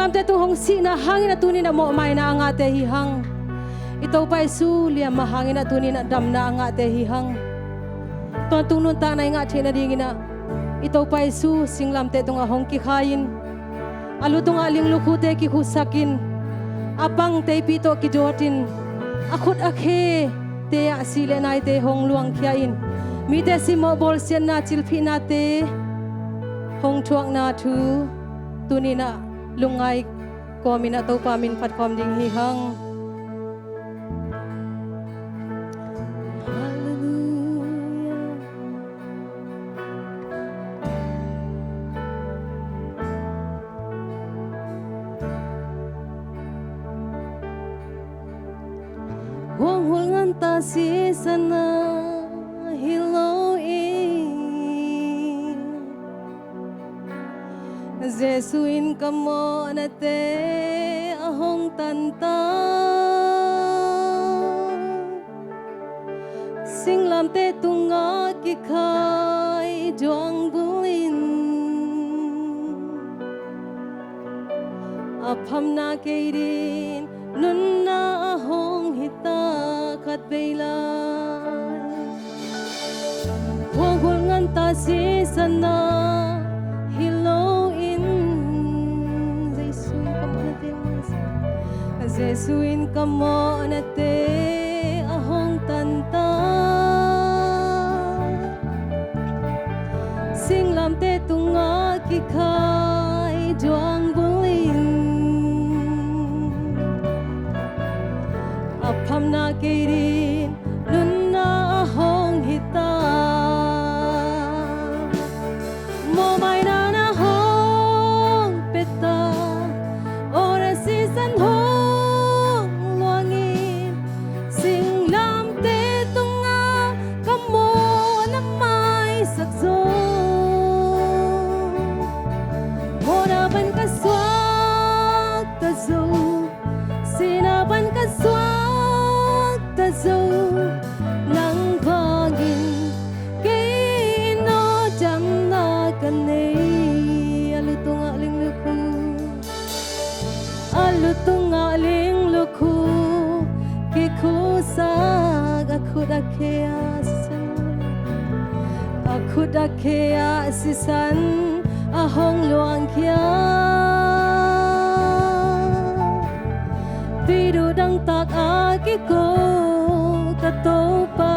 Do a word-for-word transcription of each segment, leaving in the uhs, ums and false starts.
Singlamteh tung hong sihna hangin a tuni-in a mawhmaina a ngahte hi hang. I Topa Jesu liamma hangin a tuni-in a damna a ngahte hi hang. Tawntung nuntakna i ngah theih nadingin ah i Topa Jesu singlamteh tungah hong kikhai-in, a lu tungah linglukhute kikhuhsakin, a pang teipi tawh kidawtin, a khut a khete ah si le naite hong luangkhia-in, mite simmawh bawlsiatna, cilphihnate hong thuakna thu tuni-in ah lungngai kawmin ah Topa min phat khawm ding hi hang. Halleluiah. Huanghul nganta sisan a hi loin, Jesu in ka mawhnate a hong tanta. Singlamteh tungah kikhai duang bulin, a phamna kei dingin nunna a hong hita khat vei lai. Huanghul nganta sisan a hi loin, Jesu in ka mawhnate, Jesu in ka mawhnate a hong tanta. Singlamteh tungah kikhai duang bulin, a phamna kei dingin nunna a hong hita. Mawhmaina na hong pia ta, aw na sisan hong luangin, singlamteh tungah ka mawhna maisak zo. Mawhna pan ka suakta zo, sihna pan ka suakta zo, nang vangin kei in aw damna ka nei. A lu tungah linglukhu, a lu tungah linglukhu kikhuhsak, a khut a khe-ah sisan, a khut a khe-ah sisan a hong luangkhia. Tuiduh dangtak a kiko ka Topa,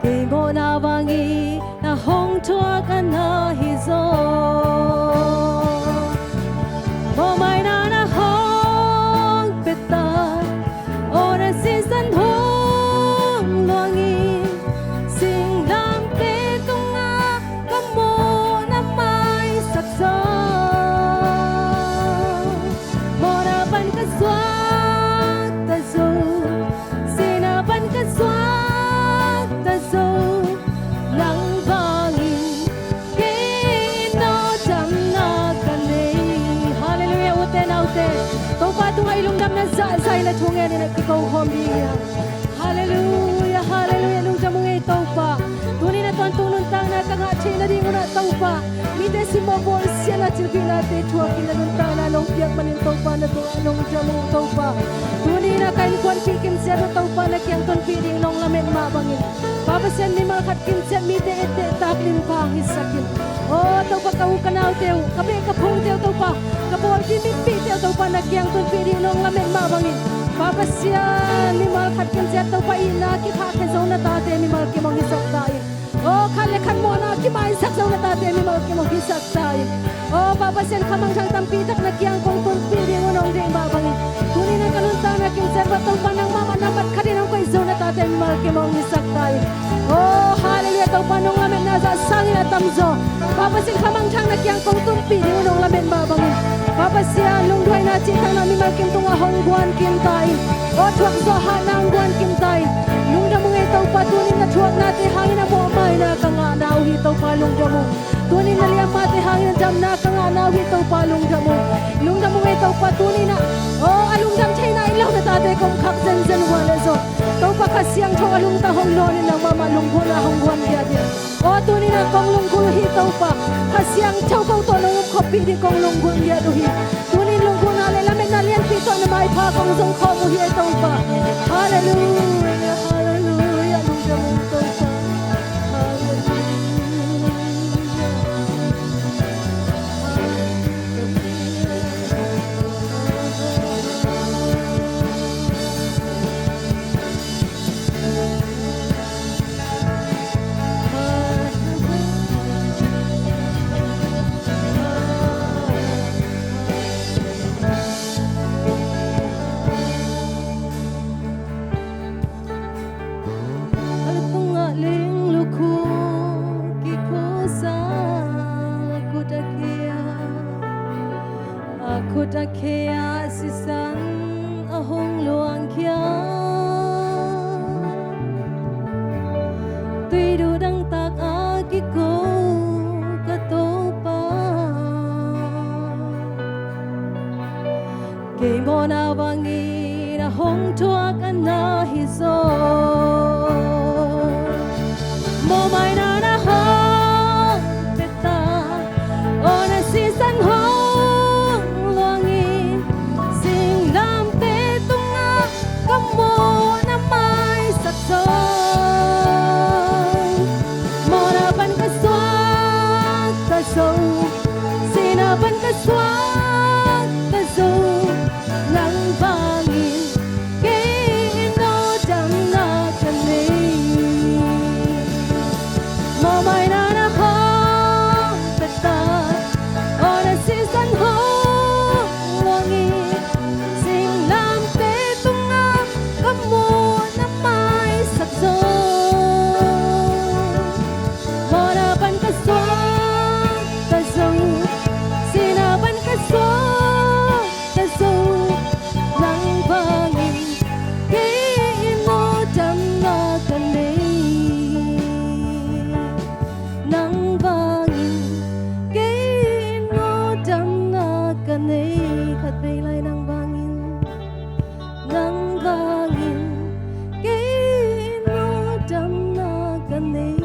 kei mawhna vangin na hong thuak a na hi zaw. Mawhmaina na hong pia ta, aw na sisan hong luangin, singlamteh tungah ka mawhna maisak zo. Mawhna pan ka suakta zo, sihna pan ka suakta zo, nang vangin kei in aw damna ka nei. Halleluiah, ute naute. Topa tungah i lungdamna zahzah in a thungen in a kiko khawm ding hi hang. Halleluiah, halleluiah, lungdam ung ei Topa. Tuni-in a tawntung nuntakna ka ngah theih nadingun ah Topa, mite simmawh bawlsiatna, cilphihnate thuakin na nuntakna nong piak manin Topa na tungah lungdam ung Topa. Tuni-in a ka innkuanpih kimciat uh Topa na kiang tonpih ding nong lamet mah bangin, Pa Pasian, mimal khat kimciat mite etteh tak limpang hisak in. Aw Topa, ka u ka naute uh, ka beh ka phungte uh Topa, ka pawlpi mipihte uh Topa na kiang tonpih ding nong lamet mah bangin, Pa Pasian, mimal khat kimciat Topa itna kikhahkhia zo na tate mimal kim hong hisak ta in. Aw khat le khat mawhna kimaisak zo na tate mimal kim hong hisak ta in. Aw Pa Pasian, kha mangthang tampi tak na kiang kong tonpih ding uh nong deih mah bangin, tuni-in a ka nuntakna kimciat uah Topa nangmah mah na mat khat in hong koih zo na tate mimal kim hong hisak ta in. Aw halleluiah, Topa nong lametna zah sangin a tamzaw, Pa Pasian, kha mangthang na kiang kong tonpih ding uh nong lamet mah bangin, Pa Pasian, lungduaina cihtakna mimal kim tungah hong guan kim ta in. Aw thuakzawh hatna hong guan kim ta in. Lungdam ung ei Topa, tuni-in na thuaknate hangin a mawhmaina ka ngahna uh hi Topa, lungdam ung. Tuni-in na liammate hangin a damna ka ngahna uh hi Topa, lungdam ung. Lungdam ung ei Topa, tuni-in a, aw a lungdam theihna in lo na tate kong khak zenzen uh a leh zong, Topa, Kha Siangtho a lungtang hong nawnin nangmah mah lunggulhna hong guan ngiat hi. Aw, tuni-in ah kong lunggulh hi Topa. Kha Siangtho ko tawh nong um khawmpih ding kong lunggulh ngiat uh hi. Tuni-in lunggulhna le lametna lianpi tawh na maipha kong zong khawm uh hi Topa. Halleluia, halleluia, lungdam ung Topa. Halleluia. A lutungah ling lukhu kikhusa, a khut a khia, a khut a khia sisan a hong luangkhia. Tuidu dangtak a kiko ka Topa. Kei mawhna vangin a hong thuak a na hi zaw. Mawhmaina na hong pia ta, aw na sisan hong luangin, singlamteh tungah ka mawhna maisak zo. Mawhna pan ka suak ka zo, sihna pan ka suak ka zo, nang vangin kei in aw damna ka nei. Mawhmaina na hong pia ta, aw na sisan hong luangin, singlamteh tungah ka mawhna maisak zo. Mawhna pan ka suak ka zo, sihna pan ka suak ka zo, nang vangin kei in aw damna ka nei. Nang vangin kei in aw damna ka nei. Khat vei lai, nang vangin, nang vangin kei in aw damna ka nei.